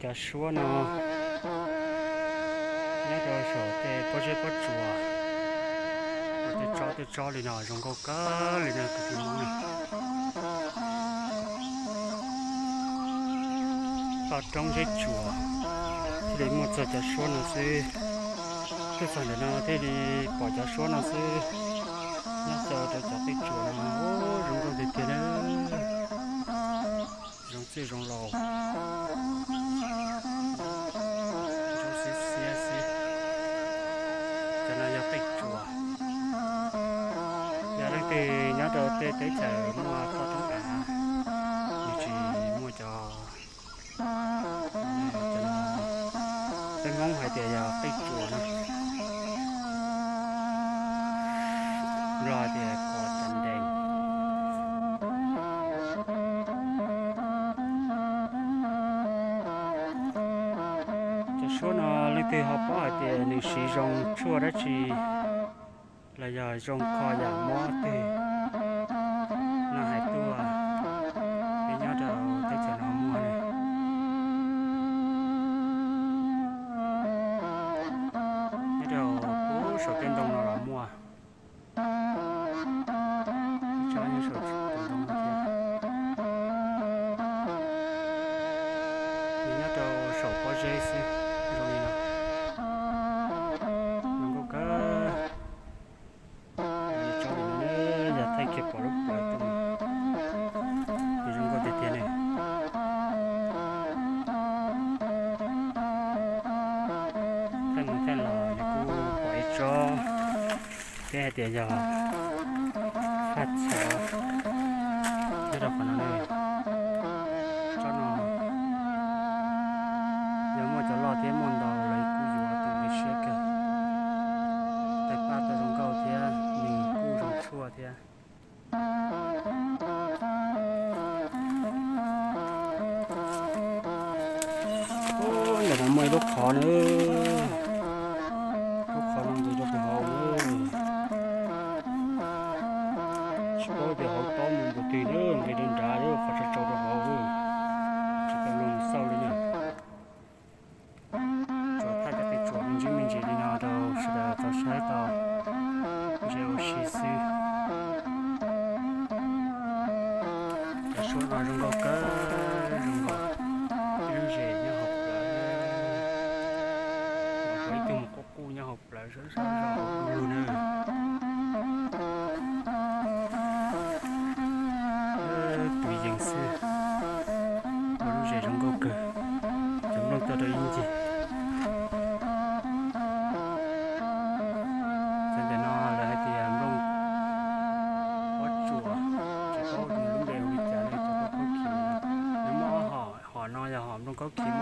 Cov suab no nyob rau saum tej pob zeb pob tsuas, ua tej tsob tej tsob li no zoo nkauj kawg li no kwv tij Hmoob na. Toj roob zeb tsuas thiaj li muaj txog cov suab no xwb. Tuaj txog ntawm no thiaj li pom cov suab no xwb. Nyob xyaw rau cov qij tsuas no, zoo nkauj tiag tiag li. Zoo txwj zoo laus, zoo xiav xiav xwb. Cov no yog qij tsuas. Yog leej twg nyob rau tej teb chaws muaj toj roob av, nws tsis muaj cov, cov no peb Hmoob hais tias yog qij tsuas no, Nplog hais tias kos tas ntees. Cov suab no leej twg ho paub hais tias nws siv zoo tshuaj dab tsi los yog zoo kho yam mob twg no hais tuaj, peb nyob rau teb chaws no muaj ne. Nyob rau puag saum tej ntoo no los muaj. Ib tsob nyob saum tus ntoo no thiab. Nws nyob rau saum pob zeb xwb, zoo li no. Zoo nkauj kawg. Ib tsob li no yog thaij kiag pom lub plawv tuaj, nws zoo nkauj tiag tiag ne. Thaij mus thaij los nws kuj pom ib tsob, peb hais tias yog faj txhov nyob rau qhov no ne. Tsob no yog muaj cov loj thiab muaj ntau lawv kuj yuav tus nqi siab kawg. Tais paj tau zoo nkauj thiab nws kuj zoo tshuaj thiab. Ntawm no muaj ib lub qhov na, lub qhov no nqis rau pem hauv na. Tsis paub tias hauv tob mus npaum twg na, nqis rau nrad lawm qhov tsaus tsaus rau hauv, tsis tau los xauj li na. Tsuas thaij cov qij tsuas me ntsis me ntsis li no rau sawv daws tau saib tau ntsia ua si xwb. Cov suab no zoo nkauj kawg, zoo nkauj. Ib lub zes nyob hauv plawv, ib tug mus quaj quj nyob hauv plawv, hauv lug na. Tus yees xwb, ua lub zes zoo nkauj kawg, cov nplooj tuaj rau ib ncig. Cov ntawm no lawv hais tias nplooj pob tsuas, tsis paub nws lub npe hu li cas li, cov pob kaub khis no. Nws muaj ob hom, hom no yog hom nplooj kaub khis,